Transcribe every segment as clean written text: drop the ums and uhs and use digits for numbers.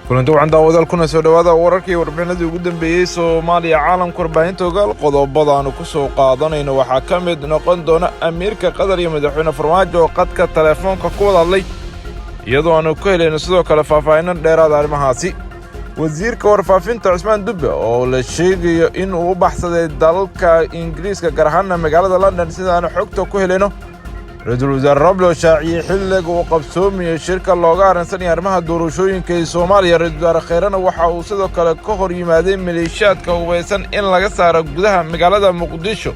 Kulanti wacan, daawadaal, kuna soo dhowaada wararkii warbixinadii ugu dambeeyey Soomaaliya, caalamka, warbaahinta ogaal. Qodobadaanu ku soo qaadanayno waxaa ka mid noqon doona amiirka Qatar iyo Madaxweyne Farmaajo oo qadka telefoonka ku wada hadlay, iyadoo aanu ku helayno sidoo kale faahfaahinno dheeraada arrimahaasi. Wasiirka warfaafinta Cusmaan Dubbe oo la sheegayo in uu u baxsaday dalalka Ingiriiska, gaar ahaana magaalada London, sidaanu xogta ku helayno. Ra-iisul Wasaare Roble oo shaaciyey xilliga uu qabsoomayo shirka looga arrinsanaya arrimaha doorashooyinka ee Soomaaliya. Ra-isul Wasaare Kheyrena waxa uu sidoo kale ka hor yimaaday maleeshiyaadka hubaysan in laga saaro gudaha magaalada Muqdisho.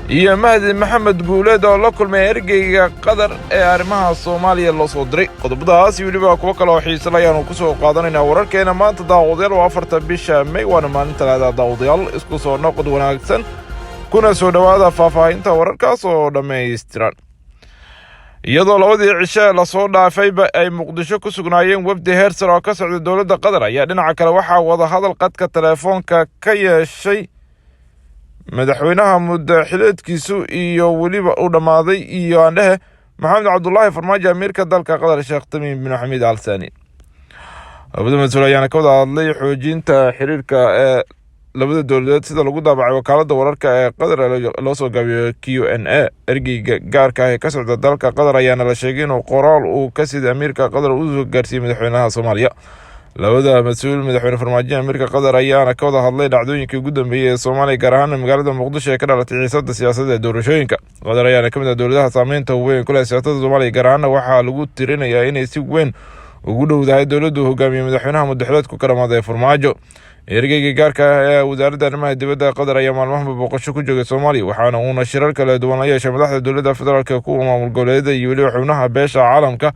Iyo Mahdi Maxamed Guuleed oo la kulmay ergeyga Qatar ee arrimaha Soomaaliya loo soo diray. Qodobadaas iyo weliba kuwo kale oo xiisala ayaanu ku soo qaadanaynaa wararkeena maanta, daawadayaal. Waa 4-ta bisha May, waana maalin Talaada. Daawadayaal, isku soo noqod wanaagsan, kuna soo dhowaada faahfaahinta wararkaas oo dhammaystiran. Iyadoo labadii cishe lasoo dhaafayba ay Muqdisho ku sugnaayeen wafdi heersar oo ka socda dowladda Qatar, ayaa dhinaca kale waxaa wadahadal qadka telefoonka ka yeeshay madaxweynaha muddo xileedkiisu iyo weliba uu dhammaaday iyo aandhehe Maxamed Cabdulaahi Farmaajo amiirka dalka Qatar, Sheekh Tamiim bin Xamiid Al Sani. Labada mas-uul ayaana ka wada hadlay xoojinta xiriirka ee labada dowladeed, sida lagu daabacay wakaaladda wararka ee Qatar loo soo gaabiyo QNA. Ergeyga gaarka ah ee ka socda dalka Qatar ayaana la sheegay inuu qoraal uu ka siday amiirka Qatar uu soo gaarsiiyey madaxweynaha Soomaaliya. Labada mas-uul, Madaxweyne Farmaajo, amiirka Qatar, ayaana ka wada hadlay dhacdooyinkii ugu dambeeyey ee Soomaaliya, gaar ahaan magaalada Muqdisho ee ka dhalatay xiisada siyaasadda ee doorashooyinka. Qatar ayaana ka mid ah dowladaha saameynta weyn ku leh siyaasadda Soomaaliya, gaar ahaana waxaa lagu tirinayaa inay si weyn ugu dhowdahay dowladdu hogaamiye madaxweynaha muddaxileedku ka dhamaaday, Farmaajo. Ergeyga gaarka ah ee wasaaradda arrimaha dibadda Qatar ayaa maalmahanba booqasho ku joogay Soomaaliya, waxaana uuna shirar kala duwan la yeeshay madaxda dowladda federaalka, kuwa maamul goboleedyada iyo weliba xubnaha beesha caalamka,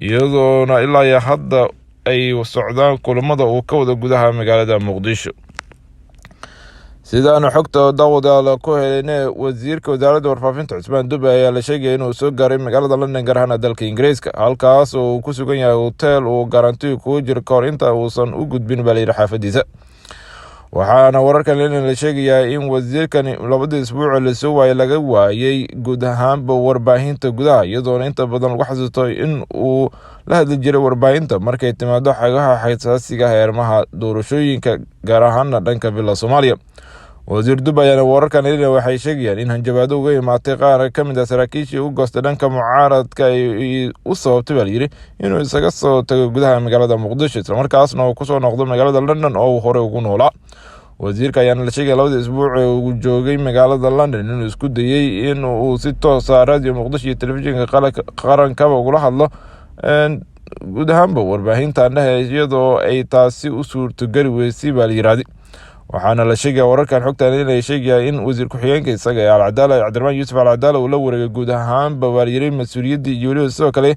iyadoona ilaa iyo hadda ay socdaan kulamada uu ka wada gudaha magaalada Muqdisho. Sidaanu xogta, daawadaal, ku helayne, wasiirka wasaaradda warfaafinta Cusmaan Dube ayaa la sheegaya inuu soo gaaray magaalada London, gaar ahaan dalka Ingiriiska, halkaas oo uu ku sugan yahay hotel uu garanti kugu jiro kahor inta uusan u gudbin, baa layidhi, xaafadiisa. Waxaana wararkan lena la sheegayaa in wasiirkani labadii isbuuc lasoo waayay laga waayey guud ahaanba warbaahinta gudaha, iyadoona inta badan lagu xasuusto in uu la hadli jiray warbaahinta markay timaado xagaha xasaasiga ah ee arrimaha doorashooyinka, gaar ahaana dhanka Villa Soomaaliya. Wasiir Dub ayaana wararkan helina waxay sheegayaan in hanjabaado uga imaatay qaar ka mid ah saraakiishii u goostay dhanka mucaaradka ay u sababtay, baa layidhi, inuu isaga soo tago gudaha magaalada Muqdisho, islamarkaasna uu kusoo noqdo magaalada London oo uu horey ugu noolaa. Wasiirka ayaana la sheegaya labadii isbuuc ee uu joogay magaalada London inuu isku dayey in uu si toosa Radio Muqdisho iyo telefishinka qarankaba ugula hadlo guud ahaanba warbaahinta andhahe, iyadoo ay taasi u suurtogeli weysay, baa la yidhahday. Waxaana la sheegaya wararkan xogtan inay sheegaya in wasiir ku-xigeenka isaga ee Alcadaala, Cabdiraxmaan Yuusuf Alcadaala, uu la wareegay guud ahaanba, baa la yiri, mas-uuliyaddii iyo weliba sidoo kale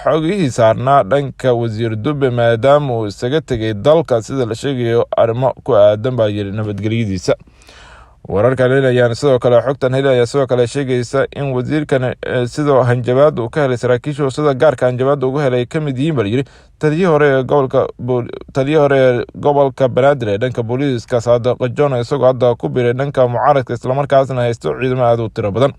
xogihii saarnaa dhanka wasiir Dube, maadaama uu isaga tegay dalka, sida la sheegayo, arrimo ku aadan, baa yiri, nabadgelyadiisa. Wararkan helayaan sidoo kale, xogtan helaya sidoo kale sheegaysa in wasiirkan sidoo hanjabaad uu ka helay saraakiisha sida gaarka hanjabaadda uga helay ka mid yihiin, baa layidhi, taliyihii hore ee gobolka Banaadir ee dhanka booliiska, Saadiq John, isagoo hadda ku biiray dhanka mucaaradka, islamarkaasna haysto ciidamo aada u tiro badan.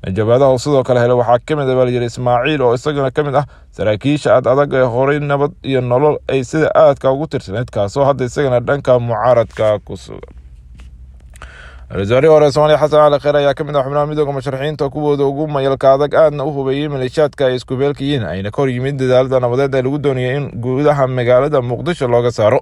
Hanjabaadaha uu sidoo kale helay waxaa ka mid ah, baa layidhi, Ismaaciil oo isagana ka mid ah saraakiisha ad adag ee horey Nabad iyo Nolol ay sida aadka ugu tirsaneyd, kaasoo hadda isagana dhanka mucaaradka ku sugan. Ra-iisul wasaarihii hore Soomaaliya Xasan Cali Kheyr ayaa ka mid ah xubnaha midooda musharaxiinta kuwooda ugu mayalka adag, aadna u hubeeyey maleeshiyaadka ay isku beelka yihiin, ayna ka hor yimid dadaalada nabadeed ee lagu doonayay in gudaha magaalada Muqdisho looga saaro.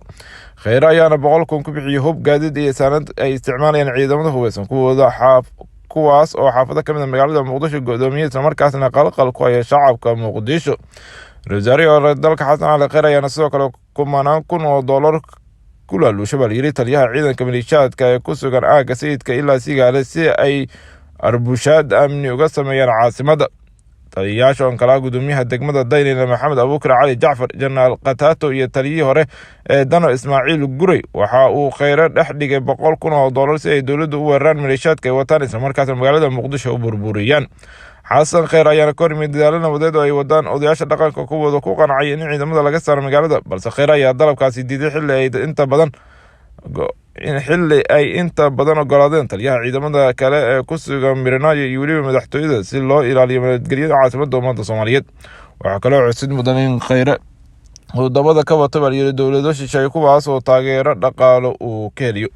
Kheyre ayaana 100,000 ku bixiyey hub, gaadiid iyo saanad ay isticmaalayaan ciidamada hubeysan kuwooda xaaf, kuwaas oo xaafado ka mid ah magaalada Muqdisho go'doomiyey, islamarkaasna qalqal ku haya shacabka Muqdisho. Ra-iisul wasaarihii hore dalka Xasan Cali Kheyr ayaana sidoo kale kumanaan kun oo dollar ku laaluusha, baa layidhi, taliyaha ciidanka maleeshiyaadka ee ku sugan aagga Sayidka ilaa Sigaale si ay arbushaad amni uga sameeyaan caasimadda. Taliyayaasha on kalaa gudoomiyaha degmada Daynile Maxamed Abuukar Cali Jacfar, Jenaraal Khatato iyo taliyihii hore ee Dano Ismaaciil Gurey waxa uu Kheyre dhex dhigay $100,000 si ay dowladdu u weeraraan maleeshiyaadka ay wataan, islamarkaasna magaalada Muqdisho u burburiyaan. Xasan Kheyr ayaana ka hor yimid dadaalo nabadeed oo ay wadaan odayaasha dhaqanka, kuwooda ku qancay in ciidamada laga saaro magaalada, balse Kheyre ayaa dalabkaasi diiday xilli ay inta badan ogolaadeen taliyaha ciidamada kale ee ku sugan Miranaayo iyo weliba madaxtooyada si loo ilaaliyo nabadgelyada caasimadda ummadda Soomaaliyeed. Waxaa kaloo xusid mudan in Kheyre Uu dabada ka wato, baa layidhi, dowlado shisheeye, kuwaas oo taageero dhaqaalo uu ka heliyo.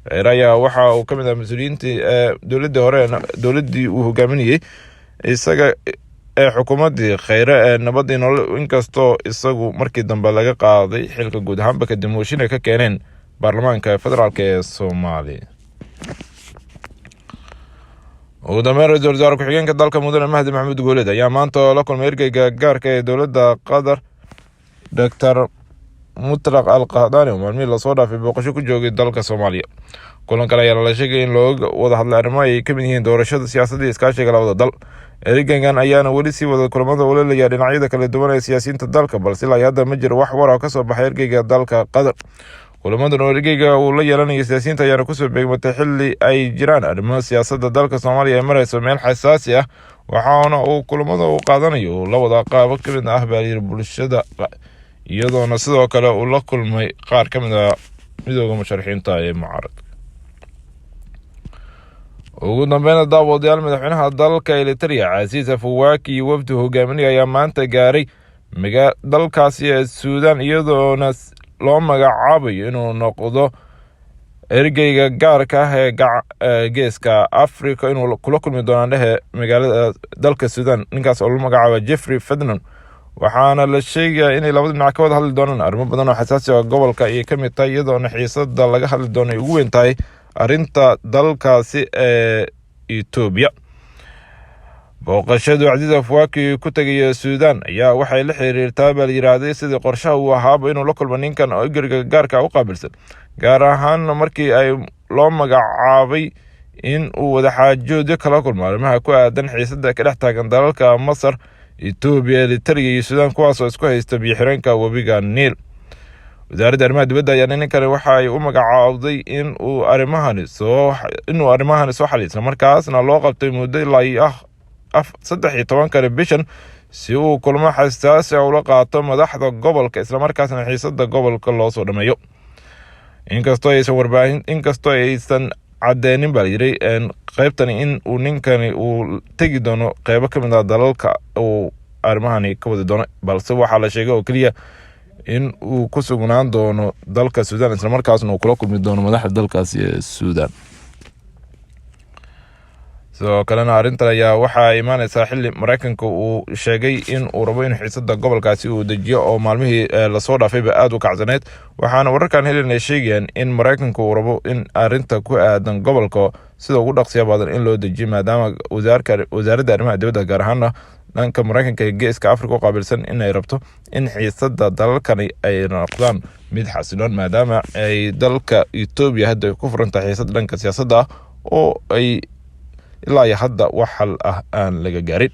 Kheyre ayaa waxa uu ka mid ah mas-uuliyiintii ee dowladii hore, dowladdii uu hogaaminayey isaga ee xukuumaddii Kheyre ee Nabad iyo Nolol, inkastoo isagu markii dambe laga qaaday xilka guud ahaanba kadib mooshin ay ka keeneen baarlamaanka federaalka ee Soomaaliya. Ugu dambeyn, ra-iisul wasaare ku-xigeenka dalka, Mudane Mahdi Maxamuud Guuleed, ayaa maanta la kulmay ergeyga gaarka ee dowladda Qatar, Doctor Mutlaq Al Qahdani, oo maalmihii lasoo dhaafay booqasho ku joogay dalka Soomaaliya. Kulankan ayaa lala sheegay in looga wada hadlay arrimo ay ka mid yihiin doorashada, siyaasadda iyo iskaashiga labada dal. Ergeygan ayaana weli sii wada kulamada ololaya dhinacyada kala duwan ee siyaasiyiinta dalka, balse ilaa hadda ma jiro wax war oo kasoo baxay ergeyga dalka Qatar. Kulamadan oo ergeyga uu la yeelanayo siyaasiyiinta ayaana kusoo beegmatay xilli ay jiraan arrimo siyaasadda dalka Soomaaliya ay mareyso meel xasaasi ah, waxaana uu kulamada uu qaadanayo uu la wada qaabo ka mid ah, baa layiri, bulshada, iyadoona sidoo kale uu la kulmay qaar ka mid ah midooda musharaxiinta ee mucaaradka. Ugu dambeyna, daawadayaal, madaxweynaha dalka Eritrea, Casiis Afwerki, iyo wafdi hogaaminaya ayaa maanta gaaray dalkaasi ee Suudan, iyadoona loo magacaabayo inuu noqdo ergeyga gaarka ah ee Geeska Africa, inuu kula kulmi doonaan dhehe magaalada dalka Suudan ninkaas oo lagu magacaabo Jeffrey Feltman. Waxaana la sheegayaa inay labada dhinac ka wada hadli doonaan arrimo badan oo xasaasi ah, gobolka ayay ka mid tahay, iyadoona xiisada laga hadli doono ay ugu weyn tahay arrinta dalkaasi ee Etoobiya. Booqashadu Casiis Afwerki ku tegaya Suudan ayaa waxay la xiriirtaa, baa la yidhaahday, sidii qorshaha uu ahaaba inuu la kulmo ninkan oo ergeyga gaarka u qaabilsan, gaar ahaan markii ay loo magacaabay in uu wadaxaajoodyo kala kulmo arrimaha ku aadan xiisada ka dhex taagan dalalka Masar, Etoobiya, Eritrea iyo Suudaan, kuwaas oo isku haysta biyo-xireenka webiga Niil. Wasaaradda arrimaha dibadda ayaa ninkani waxa ay u magacaawday inuu arrimahani soo xaliyo, isla markaasna loo qabtay muddo ilaa iyo 13-kani bishan si uu kulmo xasaasi ah ula qaato madaxda gobolka, islamarkaasna xiisada gobolka loo soo dhameeyo. Inkastoo aysan cadeenin, baa layidhi, qeybtani in uu ninkani uu tegi doono qeybo ka mid ah dalalka uu arrimahani ka wadi doono, balse waxaa la sheegay oo keliya in uu ku sugnaan doono dalka Suudaan, islamarkaasna uu kula kulmi doono madaxda dalkaasi ee Suudaan. Sidoo kalena, arrintan ayaa waxaa imaaneysaa xilli Mareykanka uu sheegay in uu rabo in xiisada gobolkaasi uu dejiyo, oo maalmihii lasoo dhaafayba aada u kacsaneyd. Waxaana wararkan helin ay sheegayaan in Mareykanka uu rabo in arrinta ku aadan gobolka sida ugu dhaqsiya badan in loo dejiyo, maadaama wasaaradda arrimaha dibadda, gaar ahaana dhanka Mareykanka ee Geeska Africa u qaabilsan, inay rabto in xiisada dalalkani ay noqdaan mid xasiloon, maadaama ay dalka Etoobiya hadda ku furan tahay xiisada dhanka siyaasadda ah oo ay ilaa iyo hadda wax xal ah aan laga gaarin.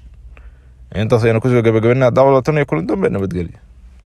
Intaas ayanu kusoo gabagabeynaa, daawada. Tan iyo kulan dambe, nabadgelyo.